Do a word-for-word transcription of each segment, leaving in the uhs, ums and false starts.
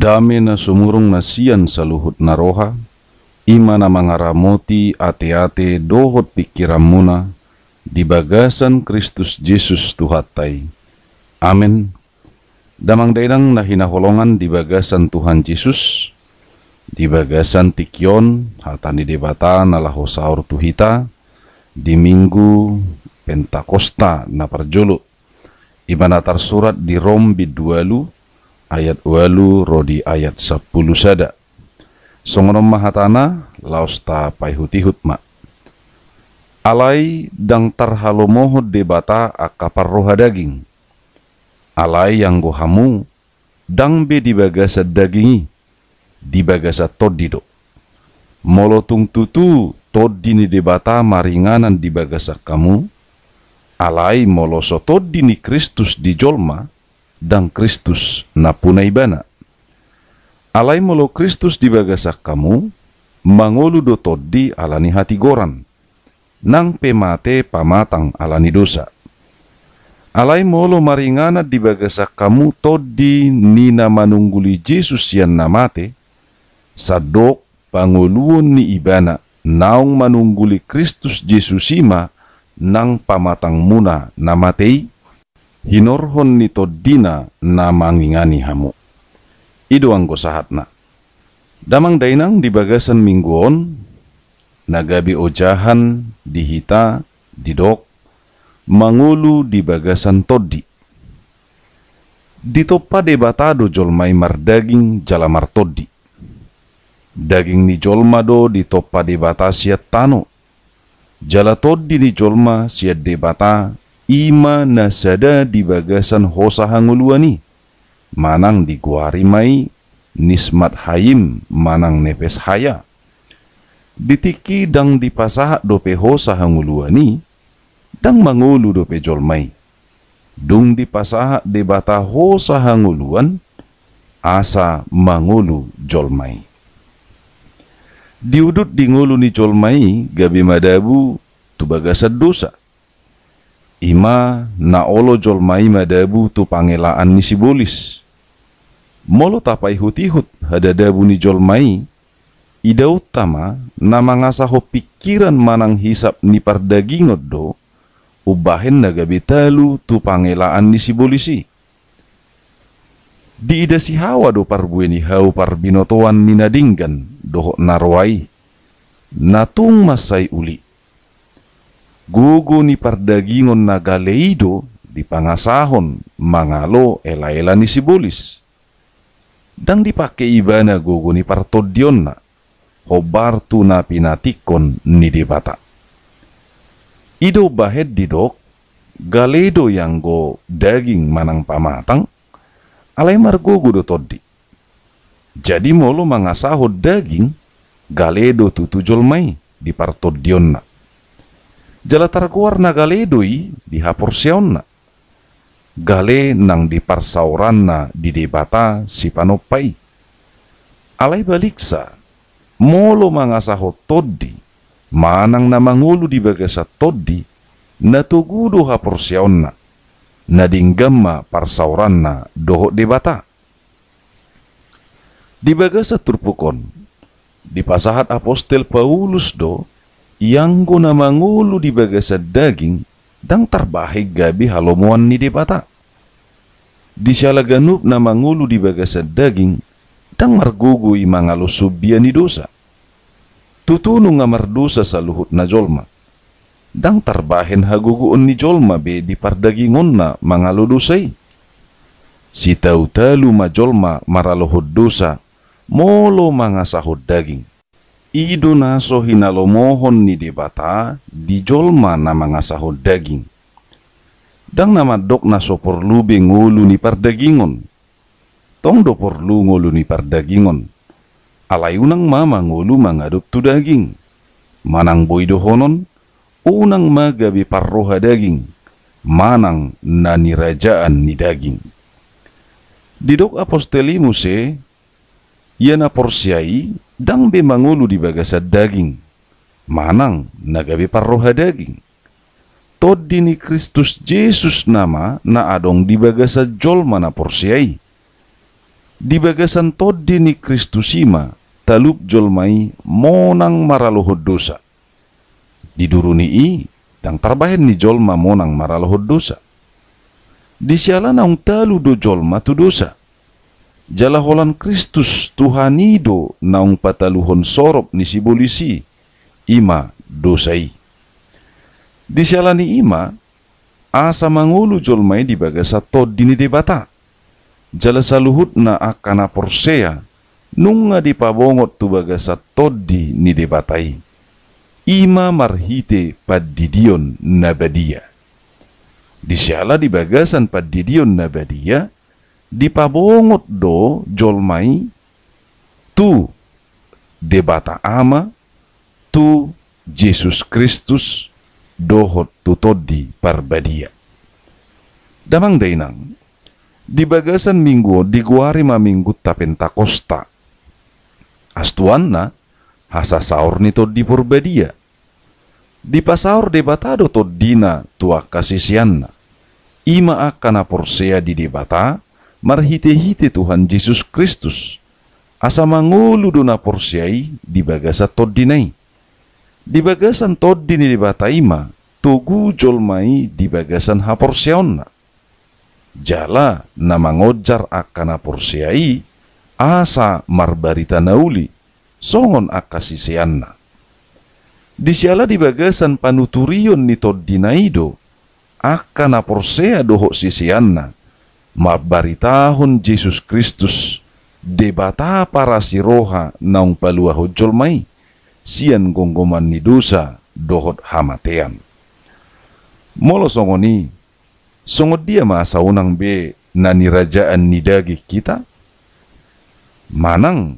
Dame na sumurung na sian saluhut na roha, i ma na mangaramoti ateate dohot pingkiranmuna di bagasan Kristus Jesus Tuhanta i. Amen. Damang dainang na hinaholongan di bagasan Tuhan Jesus, di bagasan tingki on hata ni Debata na laho saor tu hita di Minggu Pentakosta na parjolo. I ma na tarsurat di Rom bindu ualu ayat ualu ro di ayat sampulu sada. Songon on ma hatana, laos tapaihut-ihut ma. Alai ndang tarhalomohon Debata angka parroha daging. Alai anggo hamu, ndang be di bagasan daging i, di bagasan Tondi do. Molo tung tutu Tondi ni Debata maringanan di bagasan hamu, alai molo so Tondi ni Kristus di jolma, ndang Kristus nampuna ibana. Alai molo Kristus di bagasan hamu, mangolu do Tondi ala ni hatigoran, nang pe mate pamatang ala ni dosa. Alai molo maringanan di bagasan hamu Tondi ni na manungguli Jesus sian na mate, sandok pangoluon ni ibana naung manungguli Kristus Jesus i ma nang pamatangmuna na mate i, hinorhon ni Tondina na mangingani hamu. I do anggo sahatna. Damang dainang, di bagasan minggu on, na gabe ojahan di hita didok mangolu di bagasan Tondi. Ditompa Debata do jolma i mardaging jala martondi. Daging ni jolma do ditompa Debata sian tano. Jala Tondi ni jolma sian Debata, i ma na sada di bagasan hosa hangoluan i, manang digoari ma i Nishmat Hayim manang Nefesh Haya. Di tingki ndang dipasahat dope hosa hangoluan i, ndang mangolu dope jolma i. Dung dipasahat Debata hosa hangoluan, asa mangolu jolma i. Di udut di ngolu ni jolma i gabe madabu tu bagasan dosa. I ma na olo jolma i madabu tu pangelaan ni sibolis. Molo tapaihut-ihut hadadabu ni jolma i, idaonta ma na mangasahon pingkiran manang hisap ni pardagingon do umbahen na gabe talu tu pangelaan ni sibolis i. Diida si Hawa do parbue ni hau parbinotoan ni na denggan dohot na roa i, na tung mansai uli. Gogo ni pardagingon na gale i do dipangasahon mangalo ela-ela ni sibolis. Ndang dipangke ibana gogo ni partondionna, hombar tu na pinatikkon ni Debata. I do umbahen didok, gale do i anggo daging manang pamatang, alai margogo do tondi. Jadi molo mangasahon daging, gale do tutu jolma i di partondionna. Jala targoar na gale do i di haporseaonna. Gale nang di parsaoranna di Debata Sipanompa i. Alai baliksa, molo mangasahon tondi, manang na mangolu di bagasan tondi, na togu do haporseaonna, na denggan ma parsaoranna dohot Debata. Di bagasan turpuk on, dipasahat apostel Paulus do, ianggo na mangolu di bagasan daging, ndang tarbahen gabe halomoan ni Debata. Di siala ganup na mangolu di bagasan daging, ndang margogo i mangalo sumbia ni dosa. Tutu nunga mardosa saluhutna jolma. Ndang tarbahen hagogoon ni jolma be di pardagingonna mangalo dosa i. Sitautalu ma jolma maralohon dosa, molo mangasahon daging. I do na so hinalomohon ni Debata di jolma na mangasahon daging. Ndang na mandok na so porlu be ngolu ni pardagingon. Tong do porlu ngolu ni pardagingon. Alai unang ma mangolu mangadop tu daging. Manang boi dohonon, unang ma gabe parroha daging, manang na nirajaan ni daging. Didok apostel i muse, ia na porsea i ndang be mangolu di bagasan daging, manang na gabe parroha daging. Tondi ni Kristus Jesus nama na adong di bagasan jolma na porsea i. Di bagasan Tondi ni Kristus i ma talup jolma i monang maralohon dosa. Di duru ni i ndang tarbahen ni jolma monang maralohon dosa. Di siala naung talu do jolma tu dosa. Jala holan Kristus Tuhan i do naung pataluhon sorop ni sibolis i, i ma dosa i. Di siala ni i ma, asa mangolu jolma i di bagasan Tondi ni Debata. Jala saluhutna angka na porsea nunga dipabongot tu bagasan Tondi ni Debata i, i ma marhite pandidion na badia. Di siala di bagasan pandidion na badia, dipabongot do jolma i tu Debata Ama, tu Jesus Kristus, dohot tu Tondi Parbadia. Damang dainang, di bagasan minggu on digoari ma minggunta Pentakosta. Astuanna, hasasaor ni Tondi Porbadia. Dipasaor Debata do Tondina tu angka siseanna, i ma angka na porsea di Debata marhitehite Tuhan Jesus Kristus, asa mangolu do na porsea i di bagasan Tondina i. Di bagasan Tondi ni Debata i ma togu jolma i di bagasan haporseaonna. Jala na mangonjar angka na porsea i asa marbarita na uli songon angka siseanna. Di siala di bagasan panuturion ni Tondina i do angka na porsea dohot siseanna mambaritahon Jesus Kristus, Debata parasi roha naung paluahon jolma i sian gomgoman ni dosa dohot hamatean. Molo songon i, songon dia ma asa unang be na nirajaan ni daging hita? Manang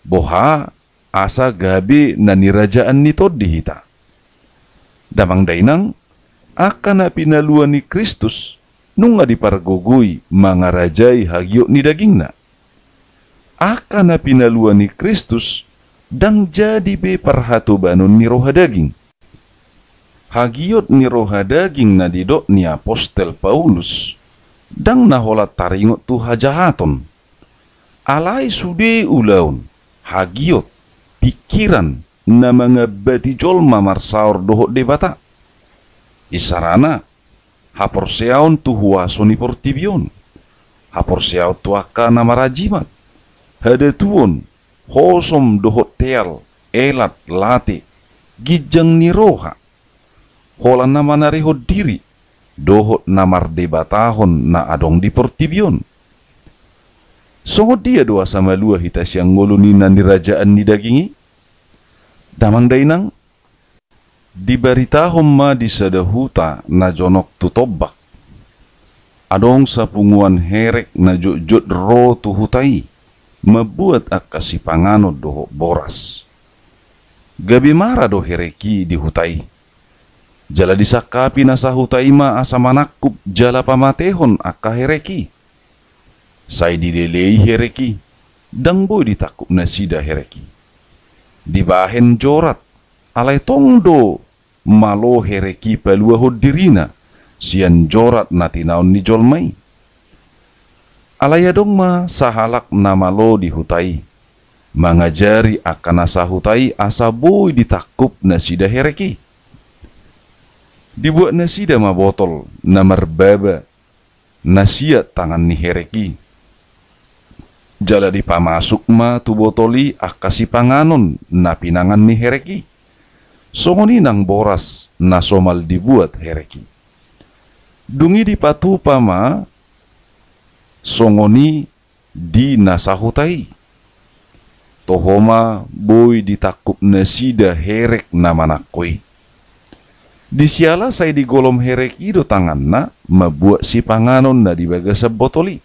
boha asa gabe na nirajaan ni Tondi hita? Damang dainang, angka na pinalua ni Kristus nunga dipargogoi mangarajai hagiot ni dagingna. Angka na pinalua ni Kristus ndang jadi be parhatobanon ni roha daging. Hagiot ni roha daging na didok ni apostel Paulus ndang na holan taringot tu hajahaton. Alai sude ulaon, hagiot, pingkiran na mangambati jolma marsaor dohot Debata. Isarana, haporseaon tu huaso ni portibi on, haporseaon tu angka na marajimat, hadatuon, hosom dohot teal, elat, late, ginjang ni roha, holan na manarihon diri dohot na mardebatahon na adong di portibi on. Songon dia do asa malua hita sian ngolu ni na nirajaan ni daging i? Damang dainang, dibaritahon ma di sada huta na jonok tu tombak. Adong sapunguan herek na jotjot ro tu huta i mambuat angka sipanganon dohot boras. Gabe mara do herek i di huta i. Jala disangkapi na sahuta i ma asa manangkup jala pamatehon angka herek i. Sai dilelei herek i, ndang boi ditangkup nasida herek i. Dibahen jorat, alai tong do malo herek i paluahon dirina sian jorat na tinaon ni jolma i. Alai adong ma sahalak na malo di huta i, mangajari angka na sahuta i asa boi ditangkup nasida herek i. Dibuat nasida ma botol na marbaba na siat tangan ni herek i. Jala dipamasuk ma tu botol i angka sipanganon na pinangan ni herek i, songon i nang boras na somal dibuat herek i. Dung i dipatupa ma songon i di na sahuta i. Toho ma boi ditangkup nasida herek na manangko i. Di siala sai digolom herek i do tanganna mambuat sipanganon na di bagasan botol i.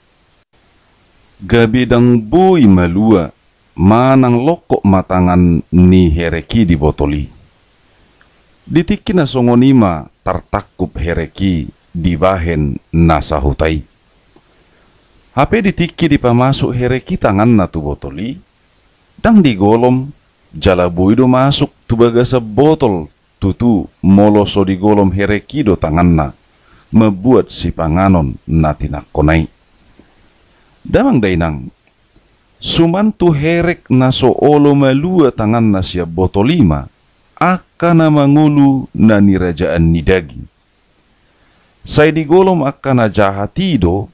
Gabe ndang boi malua manang longkot ma tangan ni herek i di botol i. Di tingki na songon i ma tartangkup herek i dibahen na sahuta i. Hape di tingki dipamasuk herek i tanganna tu botol i, ndang digolom jala boi do masuk tu bagasan botol tutu molo so digolom herek i do tanganna mambuat sipanganon na tinangkona i. Damang dainang, Suman tu herek na so olo malua tanganna sian botol i ma angka na mangolu na nirajaan ni daging. Sai digolom angka na jahat i do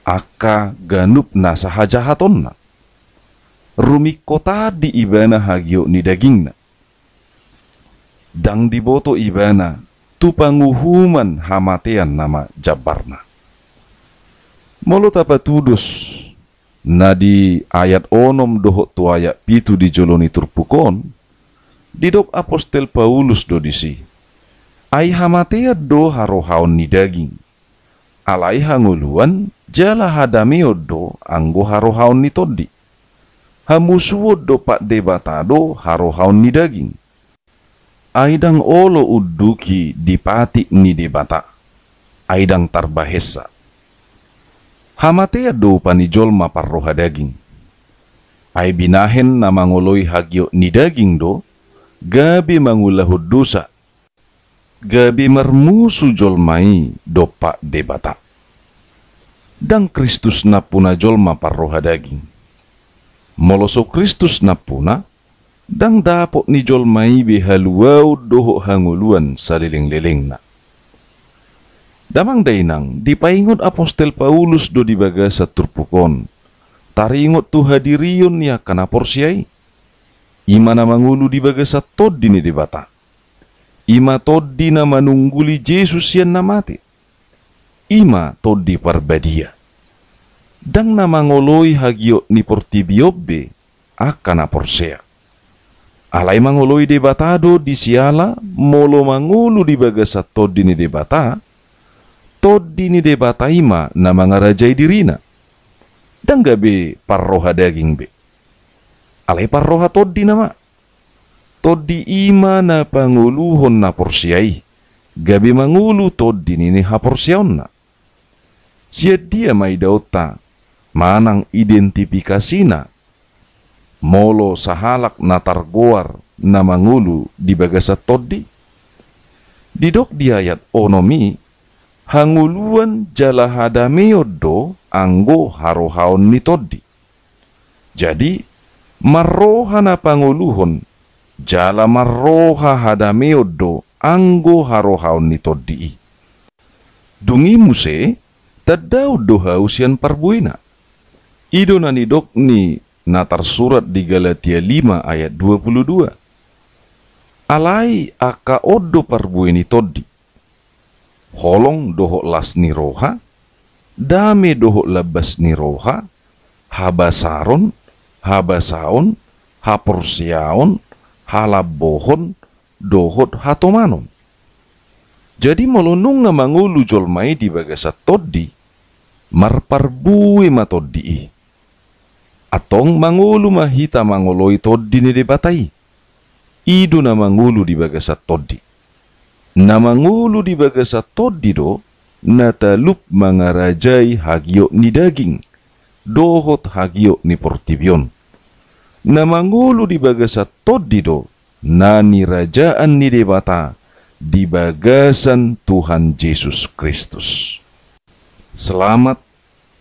angka ganup nasa hajahatonna. Rumingkot tadi ibana hagiot ni dagingna. Ndang diboto ibana tu panguhuman hamatean nama jambarna. Molo tapatudos na di ayat onom dohot tu ayat pitu di jolo ni turpuk on, didok apostel Paulus do disi: Ai hamatean do harohaon ni daging. Alai hangoluan jala hadameon do anggo harohaon ni tondi. Hamusuon dompak Debata do harohaon ni daging. Ai ndang olo unduki di patik ni Debata, ai ndang tarbahensa. Hamatean do upa ni jolma parroha daging. Ai binahen na mangoloi hagiot ni daging do gabe mangulahon dosa, gabe marmusu jolma i dompak Debata. Ndang Kristus nampuna jolma parroha daging. Molo so Kristus nampuna, ndang dapot ni jolma i be haluaon dohot hangoluan salelenglelengna. Damang dainang, dipaingot apostel Paulus do di bagasan turpuk on, taringot tu hadirion ni angka na porsea i. I ma na mangolu di bagasan tondi ni Debata. I ma tondi na manungguli Jesus sian na mate. I ma Tondi Parbadia. Ndang na mangoloi hagiot ni portibi on be angka na porsea. Alai mangoloi Debata do di siala molo mangolu di bagasan Tondi ni Debata, Tondi ni Debata i ma na mangarajai dirina. Ndang gabe parroha daging be. Alai parroha Tondi nama. Tondi i ma na pangoluhon na porsea i, gabe mangolu tondi ni haporseaonna. Sian dia ma idaonta manang identifikasina molo sahalak na targoar na mangolu di bagasan tondi? Didok di ayat onom i, hangoluan jala hadameon do anggo harohaon ni tondi. Jadi, marroha na pangoluhon jala marroha hadameon do anggo harohaon ni tondi i. Dung i muse, tandaon do hau sian parbuena. I do na nidok ni na tarsurat di Galatia lima ayat dua puluh dua. Alai angka on do parbue ni tondi: holong dohot las ni roha, dame dohot lambas ni roha, habasaron, habasaon, haporseaon, halambohon, dohot hatomanon. Jadi molo nunga mangolu jolma i di bagasan tondi, marparbue ma tondi i. Antong mangolu ma hita mangoloi tondi ni Debata i. I do na mangolu di bagasan tondi. Na mangolu di bagasan tondi do na talup mangarajai hagiot ni daging dohot hagiot ni portibi on. Na mangolu di bagasan tondi do na nirajaan ni Debata di bagasan Tuhan Jesus Kristus. Selamat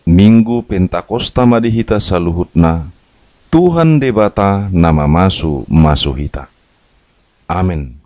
Minggu Pentakosta ma di hita saluhutna. Tuhan Debata na mamasumasu hita. Amen.